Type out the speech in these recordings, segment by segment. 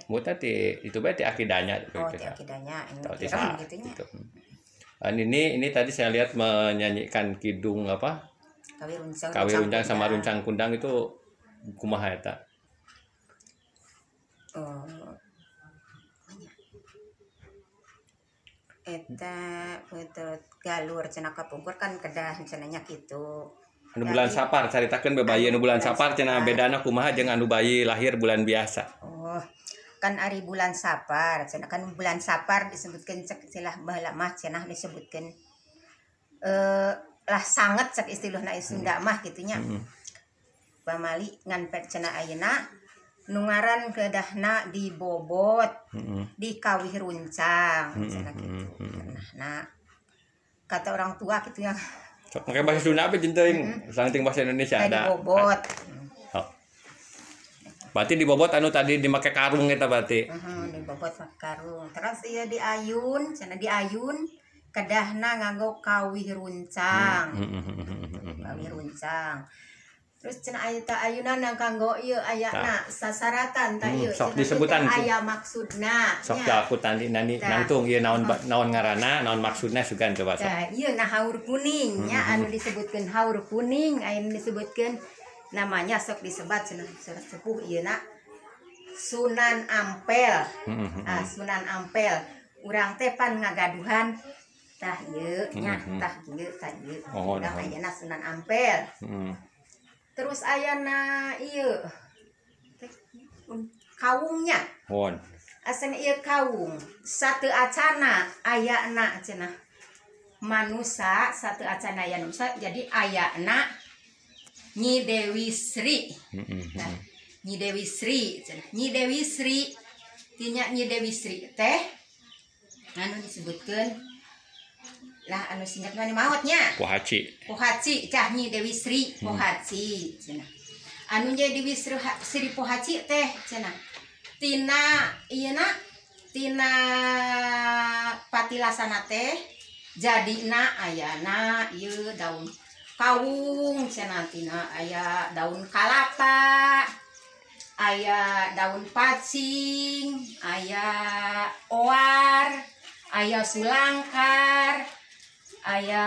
Muta ti itu bae ti akidanya. Oh, ti akidanya ini gitu nya. Dan ini tadi saya lihat menyanyikan kidung apa? Kawi runcang sama runcang kundang itu kumaha eta? Oh. Eta menurut galur cenah kapungkur kan kedah cenahnya kitu. Anu bulan Sapar caritakeun bayi anu bulan Sapar cenah bedana kumaha jeung anu bayi lahir bulan biasa. Oh, kan ari bulan Sapar cenah kan bulan Sapar disebutkeun cek istilah baheula mah cenah disebutkeun lah sanget cek istilahna Sunda mah kitu nya. Pamali ngan pek cenah ayeuna nu ngaran kedahna dibobot, dikawih runcang cenah kitu. Nah, kata orang tua kitu yang sok make bahasa Sunda apa jenting, saking bahasa Indonesia ada. Dibobot. Oh. Berarti dibobot anu tadi dimake karung eta berarti. Dibobot make karung. Terus ieu diayun, cenah diayun kedahna nganggo kawih runcang. Kawih runcang. Terus cenah aya ta ayunan kanggo ieu ayana sasaratan ta ieu. Sok disebutan aya maksudna. Sok aku tadi nani nangtung ieu naon naon ngaranna, naon maksudna sugan coba sok. Tah ieu na haur kuning nya anu disebutkeun haur kuning, aya nu disebutkeun namanya sok disebat cenah sepuh ieu na Sunan Ampel. Ah Sunan Ampel. Urang teh pan ngagaduhan tah ieu nya tah ieu tah ieu. Urang ayana Sunan Ampel. Terus ayana ieu kawungnya. Asana ieu kawung satu acana ayana cenah manusa satu acana aya manusa jadi ayana Nyi Dewi Sri. Nah, Nyi Dewi Sri cenah. Nyi Dewi Sri tinya Nyi Dewi Sri teh anu disebutkeun lah anu singkat mah maotnya Pohaci. Pohaci cah Nyi Dewi Sri Pohaci cenah. Anu Nyi Dewi Sri Pohaci teh cenah. Tina ieu na tina patilasana teh jadina ayana ieu daun kawung cenah tina aya daun kalapa, aya daun pacing, aya oar, aya sulangkar, aya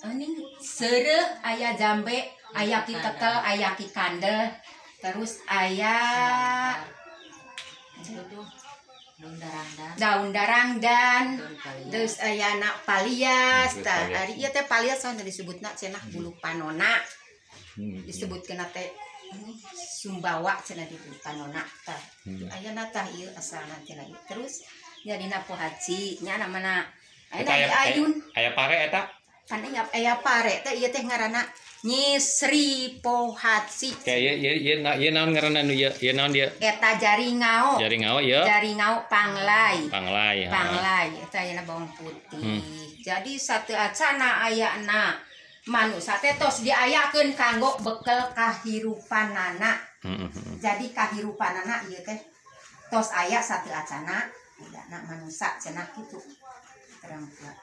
ini seureuh, aya jambe, aya ki tekel, aya ki kandel, terus aya daun darangdan, terus aya nak palias, tah ari ieu teh palias soalna disebutna cenah bulu panona. Disebutkeun teh Sumbawa cenah di bulu panona tah. Ayana tah ieu asalna cenah. Terus jadina Pohaci nya namana aya ayun aya pare eta pan aya pare teh ieu teh ngaranna Nyi Sri Pohaci. Kayak ieu ieu naon ngaranna nu ieu ieu naon ieu eta jaringao. Jaringao ieu. Jaringao panglai. Panglai. Panglai eta ayeuna bawang putih. Jadi satu acana ayana manusa teh tos diayakeun kanggo bekel kahirupanana. Jadi kahirupanana ieu teh tos aya satu acana ayana manusa cenah kitu. Terang tua.